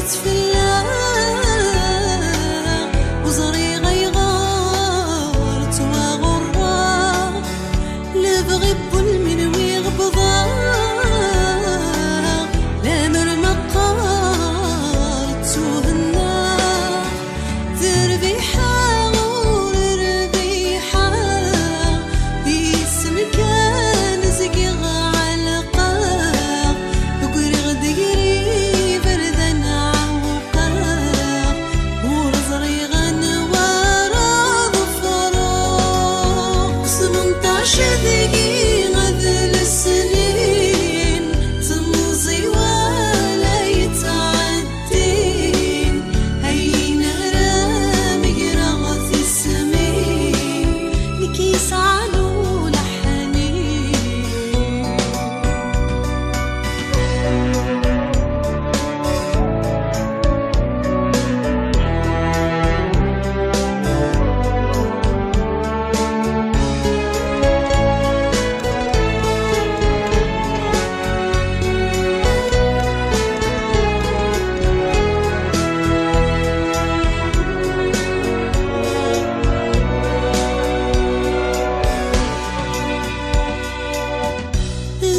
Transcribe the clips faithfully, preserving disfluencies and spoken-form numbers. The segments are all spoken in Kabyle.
Tfella, ur ẓriɣ ayɣer ttwaɣurreɣ. Lebɣi n walmi nwiɣ bḍaɣ, lamer meqqar ttuhennaɣ. Terbiḥeɣ ur rbiḥeɣ, isem kan zgiɣ ɛelqeɣ. Ggriɣ-d gar iberdan ɛewqeɣ, ur ẓriɣ anwa ara ḍefreɣ. Smenṭac deg-i d lesnin, temẓi wala yettɛeddi. Din, ayen ara megreɣ tismin, nekk yesɛan ulaḥni.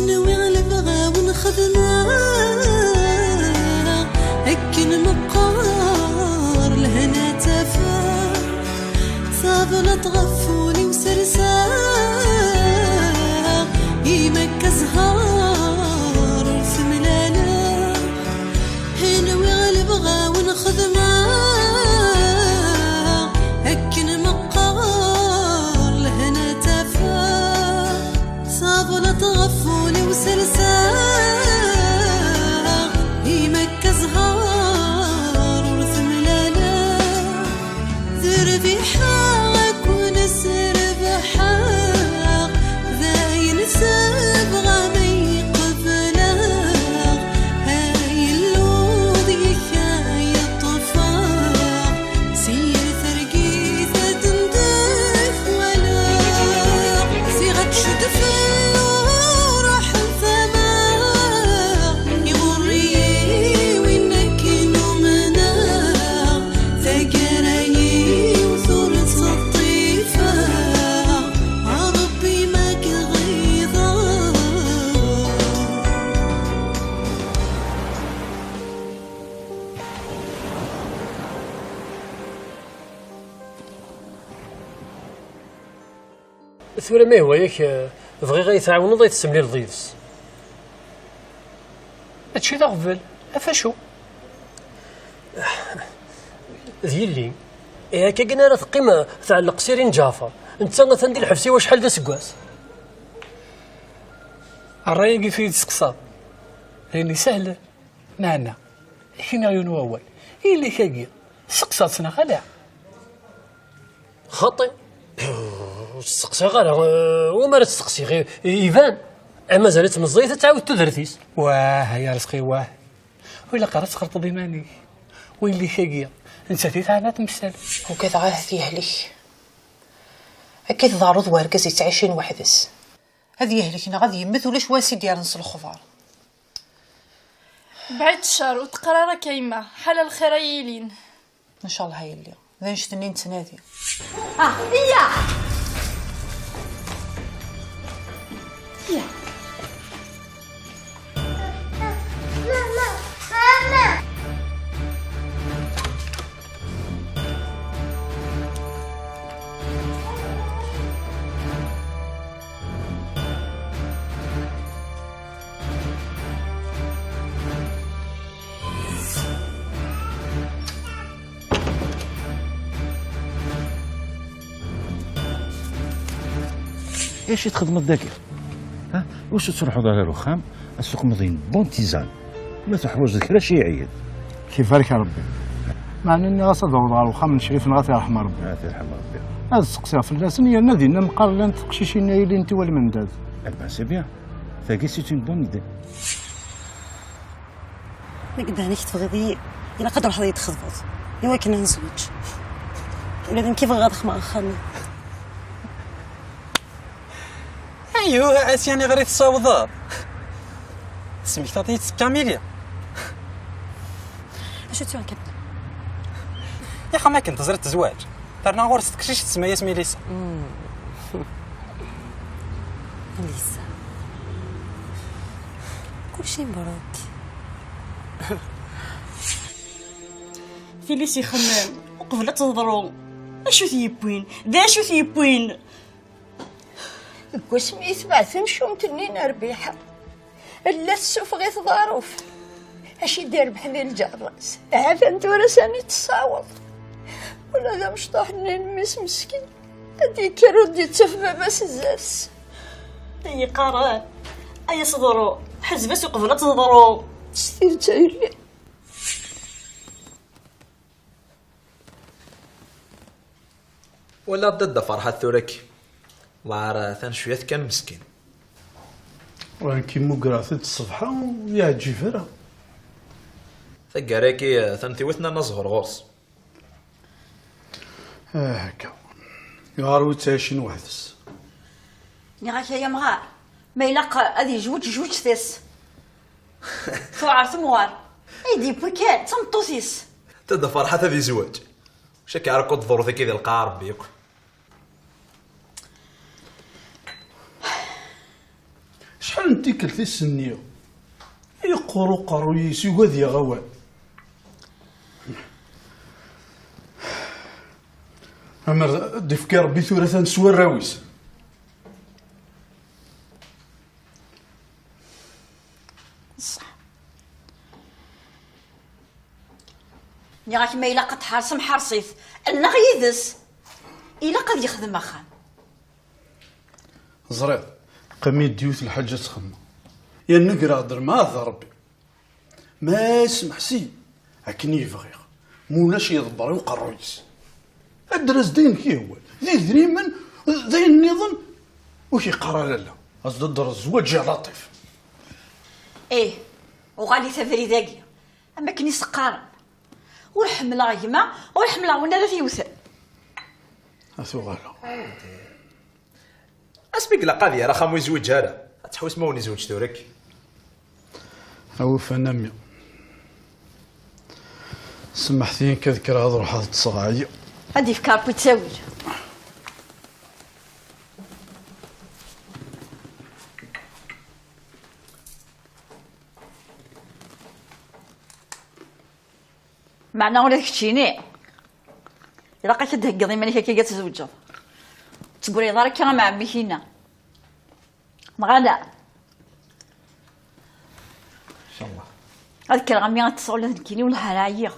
Nwiɣ lebɣi-w nxedmeɣ, akken meqqar lehna tafeɣ. Tablaḍt ɣef wul-iw serseɣ, imi akka zzher ur temlaleɣ. Nwiɣ lebɣi-w nxedmeɣ, akken meqqar lehna tafeɣ. Tablaḍt ɣef wul-iw serseɣ, imi akka zzher ur temlaleɣ. Terbiḥeɣ akk nesrebḥeɣ, d ayen sebɣa ma iqebleɣ. Ay Illu deg-k ay ṭṭfeɣ, si yir targit ad ndef walaɣ. Ziɣ ad tcudfel uruḥ n tama, iɣurr-iyi win akken umneɣ. Taggara-iw ur tt-ṭṭifeɣ, a Ṛebbi ma k-ɣiḍeɣ. Tura ma yehwa-yak, eh, bɣiɣ ad yi-tɛawneḍ ad yi-tessemlileḍ yid-s. Mačči d aɣbel, af acu? D yelli. Ihi akka kan ara teqqim, eh, tɛelleq Sirin Ǧaɛfeṛ. Netta atan di lḥebs i wacḥal d aseggas. Ṛṛay-agi fi yi-d-testeqsaḍ, d ayen isehlen. Meɛna, ad k-iniɣ yiwen wawal. Yelli-k-agi, testeqsaḍ-tt neɣ ala? Xaṭi. Ur testeqsiɣ ara, eh, umi ara testeqsiɣ? I-, iban. Eh, mazal-itt meẓẓiyet, ad tɛawed tudert-is. Wah, ay Arezqi, wah. Ur ilaq ara ad txelṭeḍ iman-ik. Wa yelli-k-agi, nettat i teɛna temsal. Ugadeɣ ahat yehlek. Akka i tḍerru d wergaz yettɛicin weḥd-s. Ad yehlek neɣ ad yemmet, ulac wansi d-yerren s lexbar. Bɛid ccer, ur teqqar ara akka yemma, ḥala lxir ay yilin. Ncallah a yelli, d annect-nni nettnadi. Ah, iya! Iya! Acu i txedmeḍ dagi? Ha? Ur tettruḥuḍ ara ar uxxam, ad teqmeḍ une bonne tisane. Ma teḥwaǧeḍ kra, ciɛi-d. Kif barek Rebbi. Meɛna nniɣ-as ad awḍeɣ ɣer uxxam n Crif neɣ ad t-yerḥem Rebbi. Ad t-yerḥem Rebbi. Ad steqsiɣ fell-asen, yerna dinna meqqar llant teqcicin-nni ay ilin tiwal mendad. Eh ben, c'est bien. Tagi, c'est une bonne idée. Nekk d anek tebɣiḍ-iyi, ilaq ad truḥeḍ ad yi-d-txeḍbeḍ i wakken ad nezweǧ. Ula d nekk i bɣiɣ ad xedmeɣ axxam-iw. Aywa, Asya, aniɣer i tessawḍeḍ? Tesmektaḍ-iyi-d s Kamili? Acu tura kan? Yaxxam akken teẓriḍ tezwaǧ. Terna ɣur-s teqcict tsemma-yas Milisa. Milisa. Kulci mbruk. Filis ixemmem uqbel ad teḍru. Acu t-yewwin? D acu t-yewwin? Deg wasmi i tebɛet temcumt-nni n Rbiḥa, lla tessufeɣ-it ḍaruf. Acu i d-irbeḥ di lǧerra-s? Hatan tura sani tessaweḍ. Ula d amecṭuḥ-nni n mmi-s meskin, ad d-yekker ur d-yettaf baba-s zdat-s. Ay iqaren, ay aseḍru, ḥezb-as uqbel ad teḍru. S tidet a yelli. Walaɣ dadda Ferḥat tura-k. Lɛar atan cwiya kan meskin. Ur nekk immugreɣ-t-id ṣṣbeḥ-a, ur yeɛǧib ara. Taggara-agi atan tiwet nnan aẓhur ɣur-s. Ah, akka. Yuɣal ur ttɛicin weḥd-s. Nniɣ-ak ay amɣar, ma ilaq ad yejweǧ jweǧt-is. Tuɛer temɣer. Ay d-yewwi kan d tameṭṭut-is. Dadda Ferḥat ad yezweǧ. Cakk ara kud ḍurut-agi di lqaɛa Rebbi yakk. Acḥal n tikkelt i s-nniɣ, yeqqur uqerruy-is, yugi ad yaɣ awal. Amer d-ifka Rebbi tura atan s warraw-is. Ṣṣeḥ. Nniɣ-ak ma ilaq ad tḥersem, ḥerṣit. Nneɣ yid-s. Ilaq ad yexdem axxam. Ẓriɣ, qqim-iyi-d yiwet lḥaǧa ad txemmeɣ. Yerna greɣ-d lmeɛad d Rebbi. Ma yesmeḥsi akken i bɣiɣ, ma ulac yeḍber i uqerruy-is. Ad d-as-d ayen k-yehwan, d idrimen, d ayen nniḍen, ur k-yeqqar ara lalla. As-d-ḍer zzwaǧ ya Laṭif. Ih, uɣal-it abrid-agi. Am akken i s-qqaren. Ur ḥemmleɣ gma, ur ḥemmleɣ win ara t-yewten. Ad t-uɣaleɣ. Asmi ilaq ad yerr axxam ur yezwiǧ ara. Ad tḥewwes ma wen yezweǧ tura-k. Awufan a mmi. Semmeḥt-iyi kan ad kkreɣ ad ruḥeɣ ad ṭṭseɣ, ɛyiɣ. Ad d-yefk Rebbi ttawil. Meɛna ula d keččini, ilaq-ak ad d-theggeḍ iman-ik akka ad tzewǧeḍ. Ur tegriḍ ara akka am ɛemmi-k-inna. Neɣ ala? Incallah. Ad kkreɣ a mmi ad ṭṭseɣ ula d nekkini, wellah ar ɛyiɣ.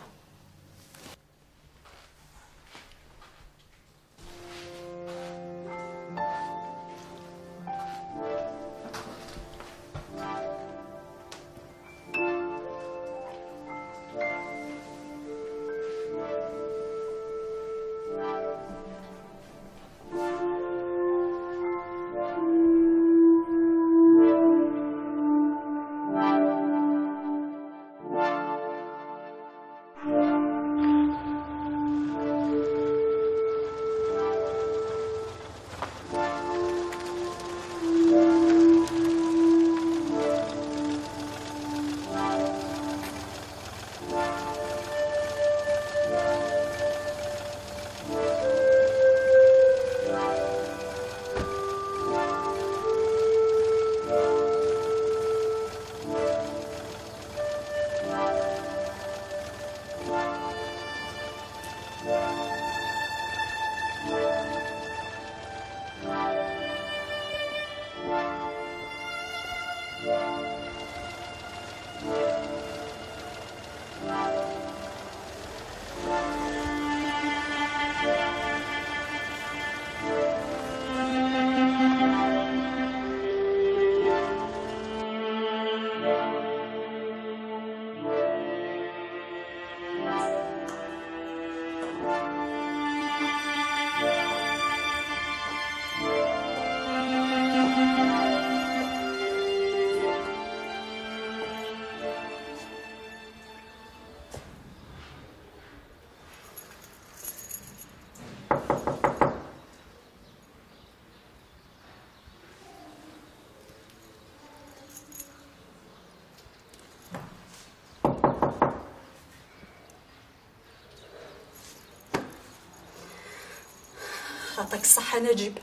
Ṭaṭak ṣṣeḥḥa Naǧib.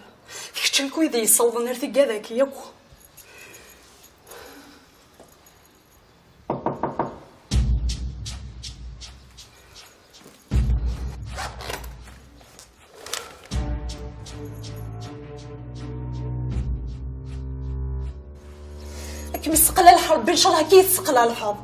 D kečč i d-yessawḍen ar tigad-agi yakk. Ad kem-isseqla lḥerb, ncallah ad k-yesseqla lḥerb.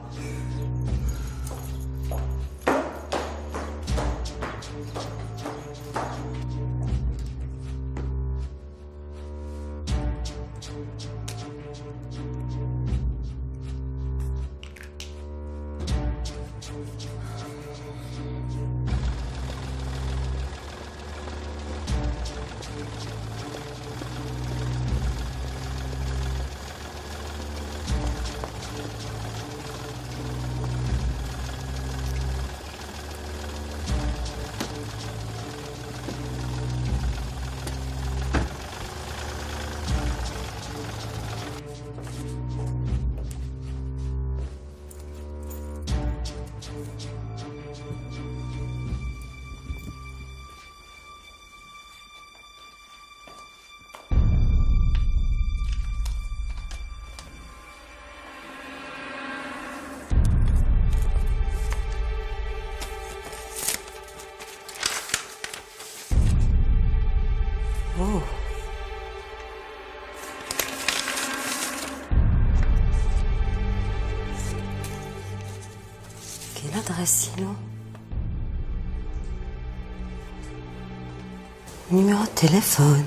Oh. Quelle adresse sinon? Numéro de téléphone.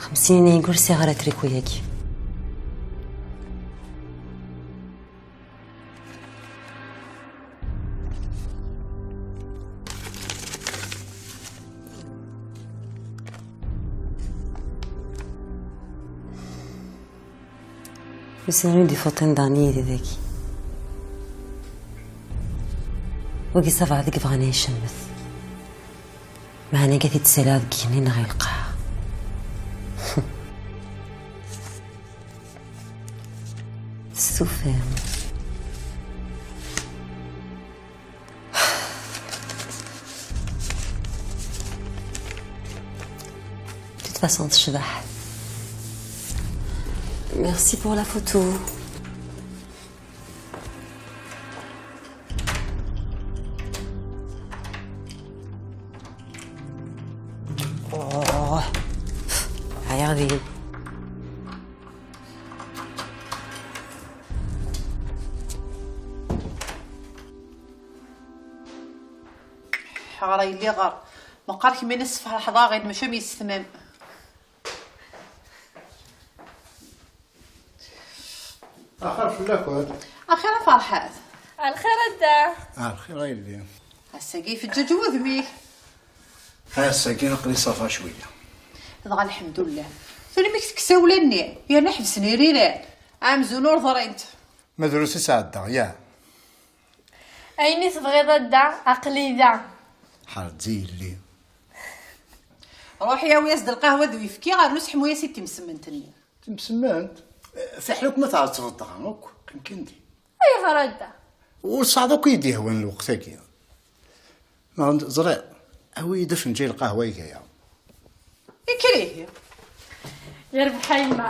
Xemsin ur sɛiɣ ara triko-yagi. Wissen anwa i d-ifuṭin daɣen yid-i dagi. Wagi s abɛaḍ i yebɣan ad icemmet. Meɛna ad t-id-ssalaɣ deg yigenni neɣ i lqaɛa. Testufam. De toute façon, tecbeḥ. Merci pour la photo. Oh, ɛyiɣ deg-m. Ɣer yelli ɣer. Meqqar kemmini tessefraḥeḍ-aɣ-id, mačči am yessetma-m. Axir fell-akent. Axir a Ferḥat. Lxir a dda. Ah, lxir a yelli. Ass-agi ifeǧǧeǧ wudem-ik. Ass-agi aql-i ṣafa cwiya. Dɣa lḥemdullah. Tura mi k-tekkes awla-nni, yerna ḥebsen iriran. Amzun ur ḍrint. Ma drus i sɛeddaɣ, ya. Ayen i tebɣiḍ a dda, aql-i da. Ḥerz i yelli. Ruḥ yawi-as-d lqahwa d uyefki, rnu seḥmu-yas i timsemmant-nni. Timsemmant? Fiḥel akk ma tɛettbeḍ dɣa akk, qqim kan din. Ayɣer a dda? Ur tesɛiḍ akk i yi-d-yehwan lweqt-agi. Neɣ ẓriɣ, awi-yi-d afenǧal lqahwa iga-ya. Ikker ihi. Yerbeḥ a yemma.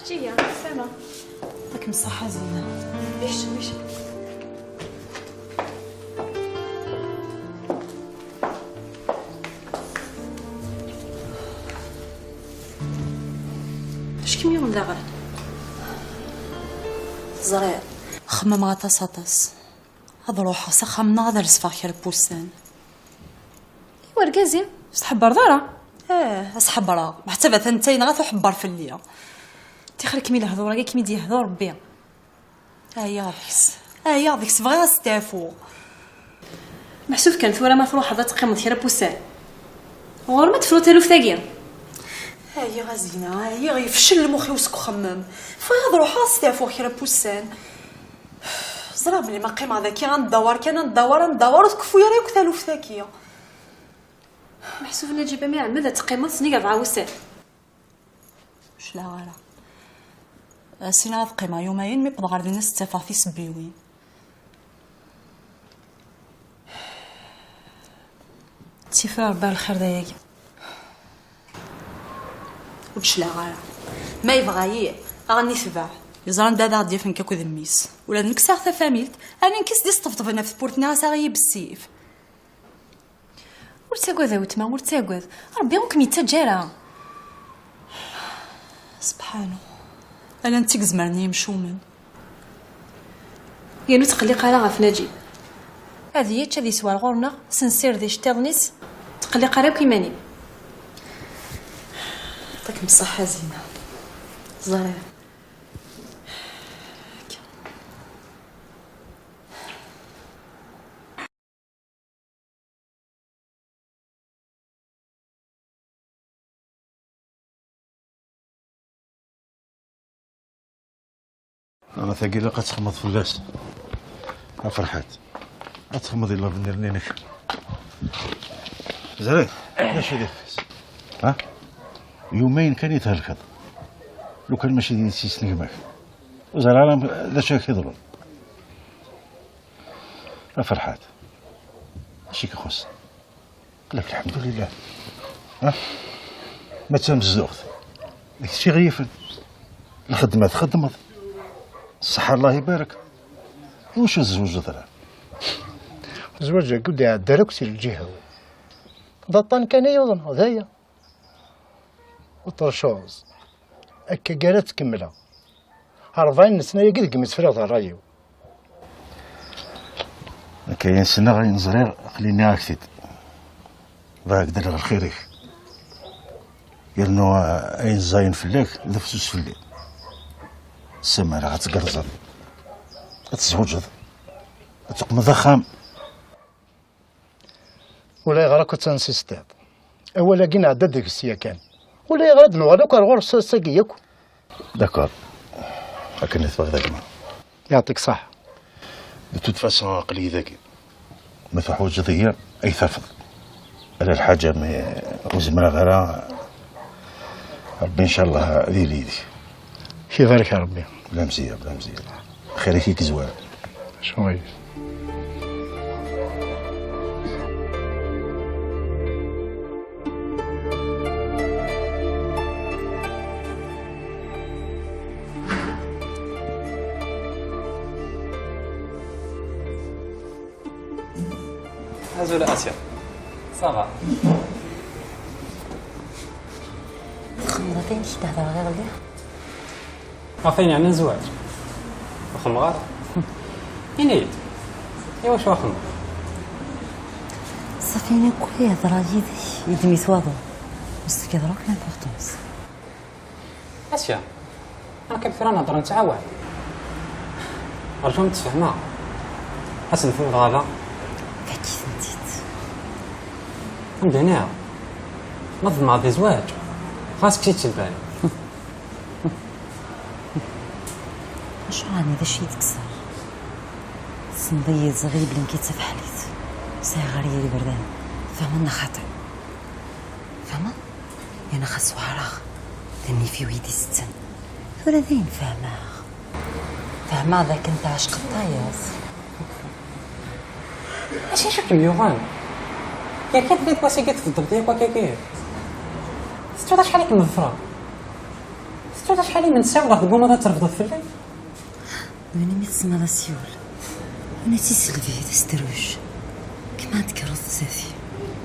Keččiya, ssama. Yɛṭikem ṣṣeḥḥa a Zina. Ikcem, ikcem. Acu kem-yuɣen daɣen? Ẓriɣ. Xemmemeɣ aṭas, aṭas. Ad ruḥeɣ s axxam-nneɣ ad resfeɣ kra n wussan. I wergaz-im? Ur s-tḥebbreḍ ara? Eh, ad s-ḥebbreɣ. Meḥsab atan netta yenɣa-t uḥebber fell-i. Tixer-ikem i lehdur-agi i kem-id-yehdu Rebbi. Ɛyiɣ deg-s. Ɛyiɣ deg-s, bɣiɣ ad steɛfuɣ. Meḥsub kan tura ma truḥeḍ ad teqqimeḍ kra n wussan. Ɣur-m ad tefruḍ taluft-agi. Ɛyiɣ a Zina, ɛyiɣ, yefcel lmux-iw seg uxemmem. Bɣiɣ ad ruḥeɣ ad steɛfuɣ kra n wussan. Ẓriɣ belli ma qqimeɣ daki ad ndawar kan, ad ndawar, ad ndawar, ur tkeffu ara yakk taluft-agi. Meḥsub Naǧib am iɛemmed ad teqqimeḍ sennig rebɛa wussan. Ur claɣ ara. Ssneɣ ad qqimeɣ yumayen, mi wwḍeɣ ɣer din ad s-ttafeɣ tisebbiwin. Ttif Rebbi ar lxir dayagi. Ur d-claɣ ara. Ma yebɣa-yi, ad ɣ-nitbeɛ. Yeẓra anda ad aɣ-d-yaf nekk akked mmi-s. Ula d nekk sɛiɣ tafamilt, ad nenkes d isṭebṭben ɣef tewwurt-nni, ad aɣ-yibessif. Ur ttagad a weltma, ur ttagad. Rebbi ur kem-yettaǧǧa ara. Sebḥanu. Ala netta i izemren i yimcumen. Yan ur tqelliq ara ɣef Naǧib. Ad yečč, ad yeswer ɣur-neɣ, s nsired iceṭṭiḍen-is, tqelliq ara akk iman-im. Yɛṭikem ṣṣeḥḥa a Zina. Ẓriɣ. Ama tagi ilaq ad txedmeḍ fell-as. A Ferḥat, ad txedmeḍ i l'avenir-nni-inek. Ẓriɣ, d acu i d ixef-is? Ha? Yumayen kan i thelkeḍ. Lukan mačči d yessi-s n gma-k, ur ẓriɣ ara d acu i ak-iḍerrun. A Ferḥat, acu i k-ixuṣṣen? Qlak, lḥemdulillah. Ha? Ma d tamezduɣt, d kečč i ɣ-yifen. Lxedma txeddmeḍ. Ṣṣeḥḥa, Allah ibarek. Iwacu ur tzewǧeḍ ara? Zzwaǧ-agi ur d-iɛedda ara akk si lǧiha-w. D aṭṭan kan ay uḍneɣ, d aya. Autre chose. Akka ara tt-kemmleɣ. Ṛebɛin n ssna-agi deg mi tt-friɣ d ṛṛay-iw. Akka ayen ssneɣ, ayen ẓriɣ, aql-i nniɣ-ak-t-id. Bɣiɣ ad k-d-rreɣ lxir-ik. Yernu, ah, ayen ẓẓayen fell-ak, d afsus fell-i. Ssamareɣ ad tgerrzeḍ, ad tezweǧeḍ, ad teqqmeḍ axxam. Ulayɣer akk ad tinsistiḍ. Awal-agi nɛedda-d deg-s yakan. Ulayɣer ad nuɣal akk ar ɣur-s ass-agi yakk. D'accord. Akken i tebɣiḍ a gma. Yeɛṭik ṣṣeḥḥa. De toute façon, aql-iyi dagi. Ma teḥwaǧeḍ-iyi, ay tafeḍ. Ala lḥaǧa, mi ur zemreɣ ara, Rebbi, ncallah, ad yili yid-k. Ibarek Rebbi. Bla mzeyya, bla mzeyya. Xir-ik i yezwar. Acu ay? Azul a Asya. Ça va. Txemmeḍ ayen i k-d-hedreɣ iḍelli? Ɣef ayen yeɛnan zzwaǧ? Ur xemmeɣ ara. Ini-yi-d, iwacu xemmeɣ? Ṣafi, nekk i hedreɣ yid-k, yeddem-it waḍu. Ur s-tefkiḍ ara akk l'importance. Asya, nekk tura nehder nettɛawan. Rju ad tfehmeḍ. Ad s-nefhem ɣer da. Fakk-itent-id. Am d-iniɣ, ma tḍemɛeḍ di zzwaǧ, ɣas kkes-itt si lbal. Acu ɛni d acu i d-kkseɣ? Tessneḍ-iyi, ẓriɣ belli nekk d tabeḥlit. Ur sɛiɣ ara yir iberdan. Tfehmeḍ neɣ xaṭi? Tfehmeḍ? Yerna xas weɛreɣ, d nnif-iw i d-itetten. Tura dayen fehmeɣ. Fehmeɣ d akken teɛceqeḍ tayeḍ. Acu acu kem-yuɣen? Yerka-d lid wass-agi tbeddleḍ yakk akkagi. Tettuḍ acḥal i kem-ḍefreɣ? Tettuḍ acḥal i m-nsiɣleɣ deg wumuḍ ad trefdeḍ fell-i? Melmi i tsemmaḍ asiwel? Ula d tiselbi d asderruc. Kma ad d-tekkreḍ zdat-i.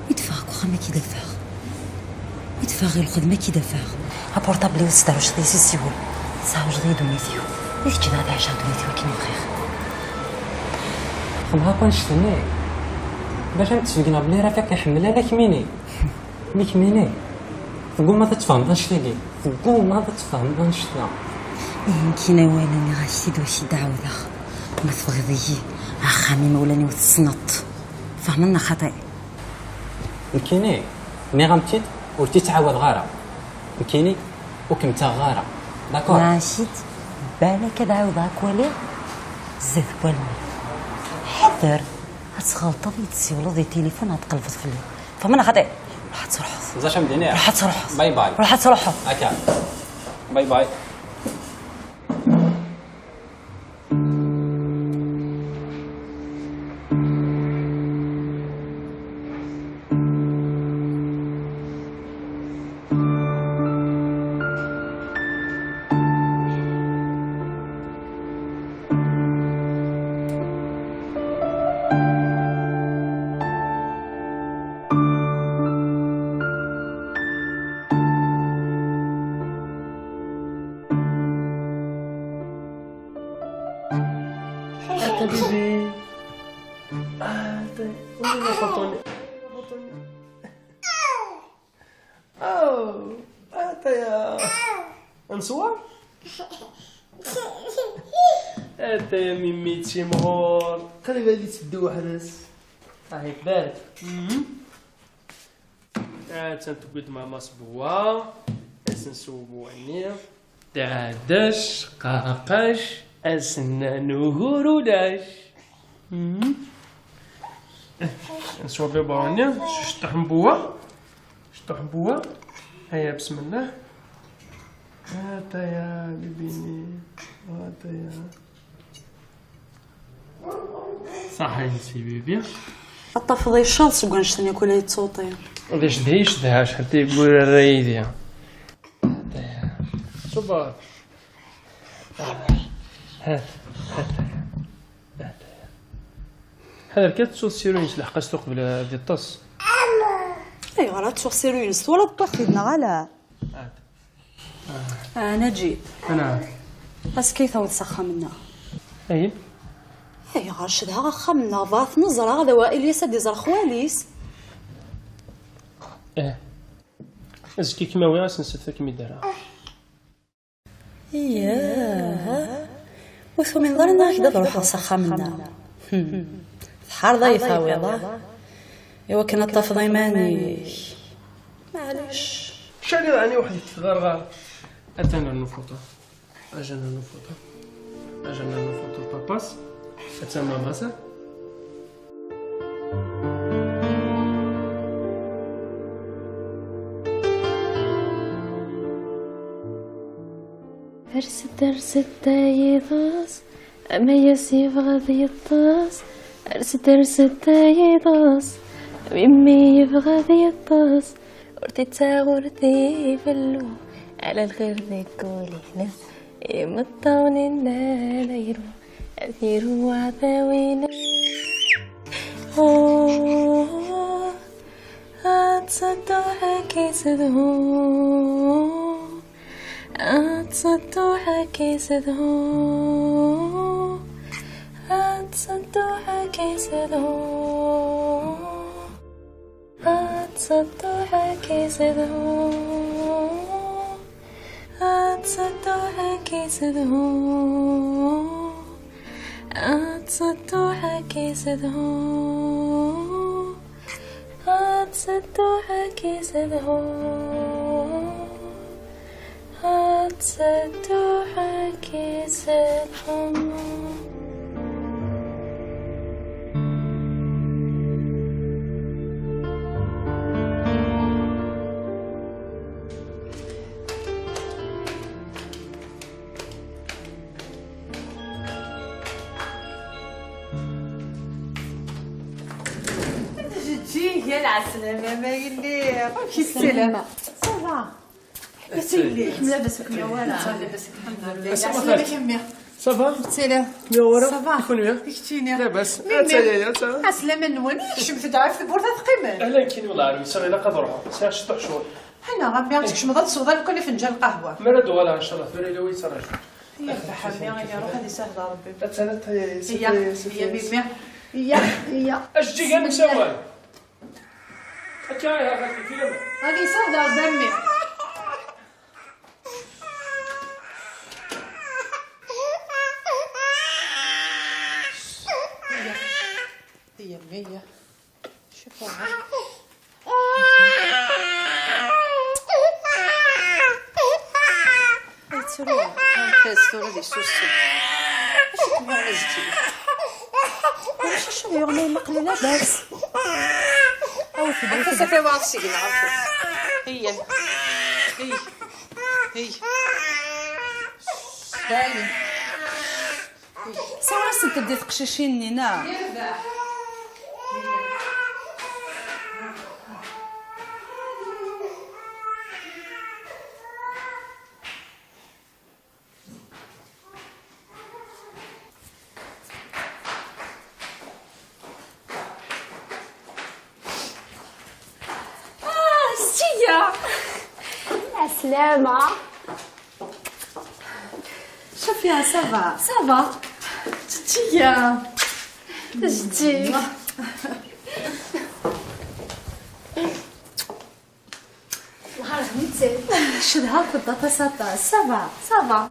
Mi d-ffɣeɣ deg uxxam ad k-id-afeɣ. Mi d-ffɣeɣ i lxedma ad k-id-afeɣ. Apurṭabl-iw tesderruceḍ-iyi s asiwel. Tesɛewjdeḍ-iyi ddunit-iw. I kečč daɣ ad ɛiceɣ ddunit-iw akken i bɣiɣ. Xemmeɣ akk annect-nni bac ad m-d-sbeggneɣ belli Rafiq iḥemmel ala kemmini. Mi kemmini, Teggummaḍ ad tfehmeḍ annect-agi. Teggummaḍ ad tfehmeḍ annect-a. Ihi nekkini awal-nni ɣef-k-id wac i d-ɛawdeɣ. Ma tebɣiḍ-iyi, axxam imawlan-iw tessneḍ-t. Tfehmeḍ neɣ xaṭi? Nekkini, nniɣ-am-t-id, ur t-ttɛawadeɣ ara. Nekkini, ur kem-ttaɣeɣ ara. D'accord? Maɛac-it, balak ad ɛawdeɣ ad k-waliɣ zdat n wallen-im. Ḥader, ad tɣelṭeḍ i d-tessiwleḍ di tilifun ad tqelbeḍ fell-i. Tfehmeḍ neɣ xaṭi? Ruḥ ad truḥeḍ. Ẓac am dini. Ruḥ ad truḥeḍ. Bye bye. Ruḥ ad truḥeḍ. Akka. Bye bye. حبيبي. آه، طيب. وين فطوني؟ فطوني. أوه، آه، طيب. نصور؟ آه، طيب، ميمي تشي مغور. قريب هذه تدو وحدس. الله يبارك. مم. آه، تنتقد ماما صبوة. اسنسو بوعني. دعدش، قاقش، اسنان وهوروداش. مم. نسوى بيبا هاني، شطح مبوة. شطح مبوة. هيا، بسم الله. هاتا يا بيبيني. هاتا يا. صح، انتي بيبي. الطفل يشاط سكون شتني كل يتصوتي. ليش دهيش دهاش حتى يقول الريديا. هاتا يا. صباح. هات، هات. هذا الكات تصوص سيروين لحقاش تقبل هذه الطاس. ايوا راه تصوص سيروين ولا الطاس يدنا غلا. هات. آه، نجيب. انا. اسكي ثوت سخمنا. اي. اي غرشدها خمنا ضاف نزرة هذا وائل يسد يزرخ واليس. ايه. ازكي كيما وياس نسيت كيما يديرها. Iyah, ur tumineḍ ara neɣ ad ruḥeɣ s axxam-nneɣ? Hmm. Tḥarḍ ay tawiḍ, ah? Iwakken ad tafeḍ iman-ik. Maɛlic. Caliḍ ɛni weḥd-k tɣerɣer? Atan rnu fuṭa. Ajan rnu fuṭa. Ajan rnu fuṭa papas. Atan mamas. Rset, rset ay iḍes, amayas yebɣa ad yeṭṭes. Rset, rset ay iḍes, mimi yebɣa ad yeṭṭes. Ur t-ittaɣ, ur t-ifellu, ala lxir deg wul-ines. Imeṭṭawen-nni n dayru, ad iru waɛdaw-ines. Oh, ad teddu ḥaki s dhu. Ad teddu ḥaki s dhu. Ad teddu ḥaki s dhu. Ad teddu ḥaki s dhu. Ad teddu ḥaki s dhu. Ad teddu ḥaki s dhu. Ad teddu ḥaki s dhu. Ad teddu ḥaki s dhu. Ǧǧiǧǧig, ya lɛeslama, ma yelli. Amek i tessalama? Ça va. Ḥemmel labas akken wala. Labas, alḥemdulillah. Ɛeslama-k a mmi. Ça va? Ttili. Kem wara? Ça va. Kunwi? Keččini. Labas. Mimi. Ata yaya, ata. Ɛeslama-nwen. Kecmet-d ɣef tewwurt ad teqqimen. Ahlan, kini wala ɛerwi, sɛiɣ ilaq ad ruḥeɣ. Sɛiɣ ciṭuḥ ccɣel. Ḥana, Ṛebbi ad tkecmeḍ ad tesweḍ amkan afenǧal n lqahwa. Mi ara d-uɣaleɣ, ncallah, tura yella wa yettṛaju. Yerbeḥ a mmi, ihi ruḥ ad isahel Ṛebbi. Ata, ata yaya, ata yaya, ata yaya. Mimi. Iya, iya. Ajeǧǧig ad nemsawal. Akka ihi, ɣer deffir. Ad isahel Ṛebbi a mmi. هي. شوفوا. يتسرع. هاكا ستورة دي سوسو. اش كنت نزلتي؟ واش شو يوم ما يمقلي لاباس؟ او في بيت. صافي، واعر سيدي، عرفت. هي. هي. هي. هي. ساعة سنت بديت تقشيشيني، نا. آه، زكية. عسلامة. شوفيها، ça va؟ Ça va. زكية. زكية. نهار غنيتي. شدها في الداتا ساتا. Ça va، ça va.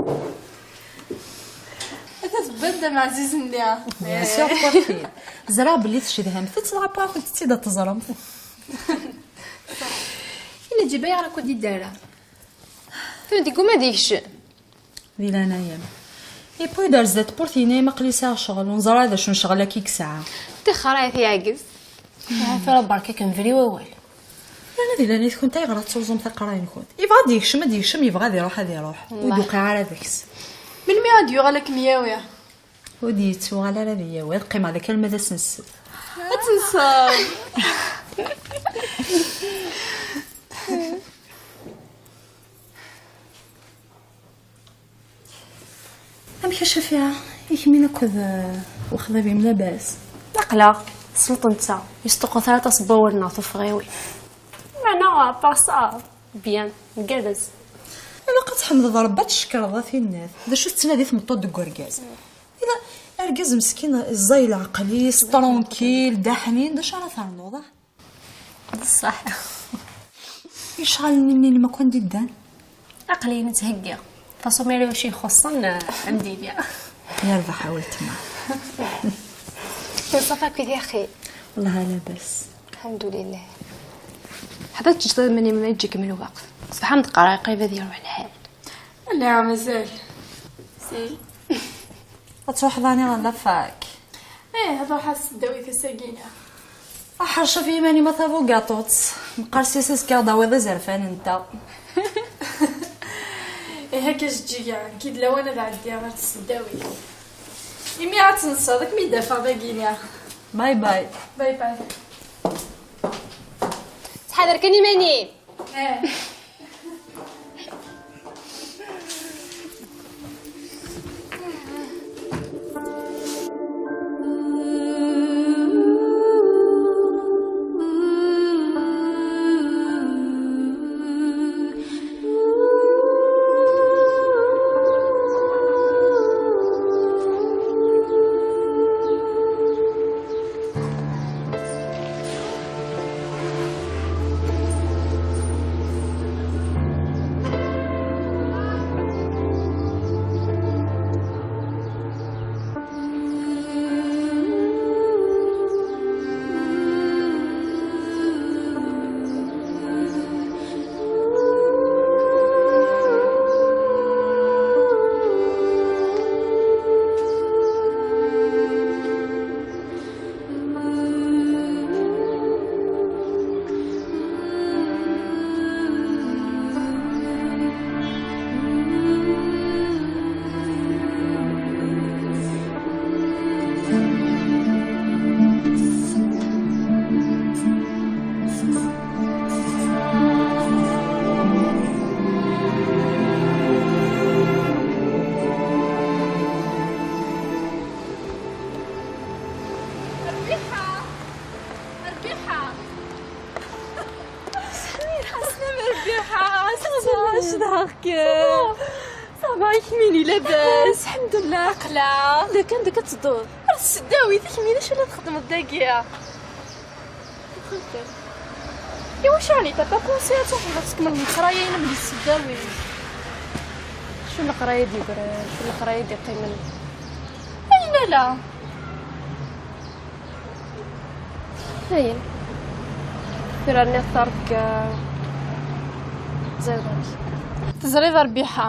هذا تبان دم عزيز النعم. Bien sûr، parfait. زرا بلي تشدهم في تلعب كنت تسيد تزرم. إلا جيبها يا راكو دي دارة. تو ديكو ما ديكش. Di leɛnaya-m. Et puis, d ar zdat n tmurt-ina, ma aql-i sɛiɣ ccɣel, ur neẓri ara d acu n ccɣel akka i yesɛa. Tixer-it yeɛgez. Ɛafara, berka-kem, bri wawal. Yerna di leɛnaya-tkent, ayɣer ad tuẓumt aqerray-nkent? Yebɣa ad yekcem, ad yekcem, yebɣa ad iruḥ, ad iruḥ. Ur d-yuqiɛ ara deg-s. Melmi ad d-yuɣal ad kem-yawi? Ur d-yettuɣal ara ad iyi-yawi, ad qqimeɣ daki alma d ass n ssebt. Ad tenseḍ. Amek a Cafiɛa? I kemmini akked, eh, wexḍib-im labas? Aql-aɣ s lṭensa, yesṭuqqut ara aṭas n wawal neɣ tuffɣiwin. Meɛna, à part ça, bien, ngerrez. Ilaq ad tḥemdeḍ Rebbi, ad tcekkreḍ a tinnat. D acu tettnadi tmeṭṭut deg urgaz? Ila argaz meskin, ẓẓay leɛqel-is, tranquille, d aḥnin, d acu ara ternuḍ, ah? Ṣṣeḥ. Icɣal-nni-nni ma kan d-iddan? Aql-i nettheggi. Tasumiri wacu ixuṣṣen, eh, am diri. Yerbeḥ a weltma. Ṣafa akked yaxi. Wellah labas. Lḥemdulillah. Ḥader teǧǧeḍ iman-im ma yeǧǧa-kem lweqt. Ṣbeḥ am teqra qrib ad iruḥ lḥal. Ala, mazal. Si. Ad truḥeḍ ɛni ɣer la fac? Eh, ad ruḥeɣ s tdawit ass-agi-nni. Aḥercef iman-im a tabugaṭut. Meqqar s yes-s kkiɣ-d awiḍ azerfan-nteɣ. Ihi akka jeǧǧiga, nekki d lawan ad ɛeddiɣ ɣer tesdawit. Imi ad tenseḍ, ad kem-id-afeɣ dagi-nni. Bye bye. Bye bye. Ttḥadar kan iman-im. Eh. ربيحة، ربيحة. سميرة. عسلامة ربيحة، عسلامة. عسلامة، عسلامة. صافا، يكميني لاباس؟ الحمد لله. عقلة. لا كان ديك تدور. راه السداوي، تكميني شنو تخدم الدقيقة؟ إوا شو يعني، t'as pas pensé à تروح ولا تكمل القراية هنا من السداوي؟ شو القراية دي برا؟ شو القراية دي قيمن؟ أين لا؟ Ayen. Tura rniɣ ṭṭerf deg, ah, Ẓidan. Teẓriḍ a Rbiḥa.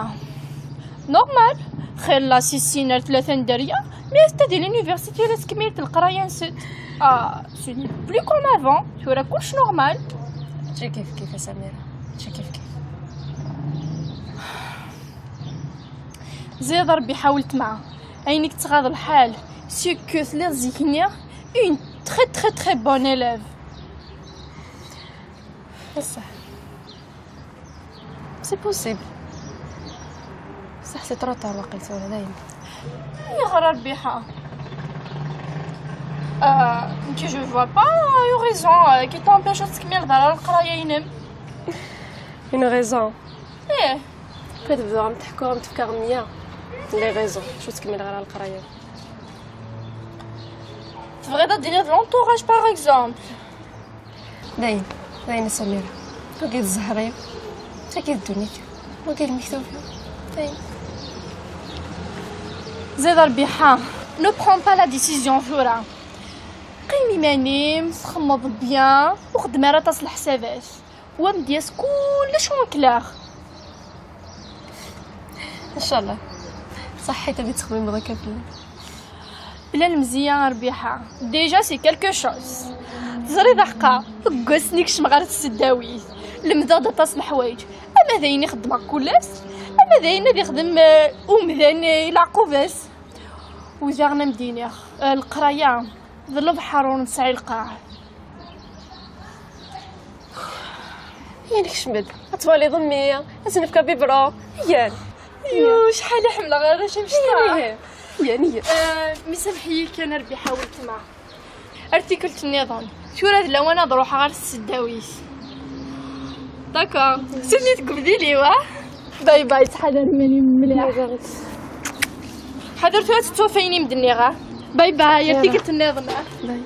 Normal. Xilla si sin ar tlata n dderya, mi as-tadi l'université la tkemmil leqraya-nsent. Ah, ce n'est plus comme avant. Tura kullec normal. Mačči kif kif a Samira. Mačči kif kif. Ẓiɣ a Rbiḥa weltma, ayen i yettɣaḍ lḥal, c'est que telliḍ zik-nni une très très très bonne élève. Bessah. C'est possible. Bessah c'est trop tard waqil tura dayen. Ayɣer a Rbiḥa? Euh, nekk je vois pas une raison, euh, qui t'empêche ad tkemmleḍ ara leqraya-inem. Une raison. Ih. Après tebduɣ am teḥkuɣ am tefkaɣ meyya. Les raisons. Acu tkemmel ɣer leqraya. Tebɣiḍ ad d-tiniḍ l'entourage par exemple? Dayen, dayen a Samira. Wagi d zzher-iw. Tagi d ddunit-iw. Wagi d lmektub-iw. Dayen. Ẓiɣ a Rbiḥa, ne prends pas la décision tura. Qqim iman-im, txemmeḍ bien, ur xeddem ara aṭas leḥsabat. Wa m-d-yas kullec en clair. Ncallah. Ṣaḥḥit ad tettxemmimeḍ akka fell-i. Bla lemzeyya a Rbiḥa. Déjà c'est quelque chose. Teẓriḍ aḥeqqa, deg wass-nni kecmeɣ ɣer tseddawit. Lemdeɣ-d aṭas n leḥwayeǧ. Ama d ayen i xeddmeɣ kul ass, ama d ayen ad ixdem, eh, umdan, eh, i leɛqub-as. U daɣen a m-d-iniɣ, eh, leqraya d lebḥer ur nesɛi lqaɛ. Nekcem-d. Ad twaliḍ mmi, ad s-nefk abibru. Yan. Yu, acḥal i ḥemmleɣ arrac amecṭaḥ. Yan, yan. Euh, mi samḥ-iyi kan a Rbiḥa weltma. Ar tikkelt nniḍen. Tura d lawan ad ruḥeɣ ɣer tseddawit. D'accord. Sudni deg ubdil-iw, ah? Bye bye, ttḥadar iman-im mliḥ. Ḥader tura ad tettuɣ f ayen i m-d-nniɣ, ah? Bye bye, ar tikkelt nniḍen, ah? Bye.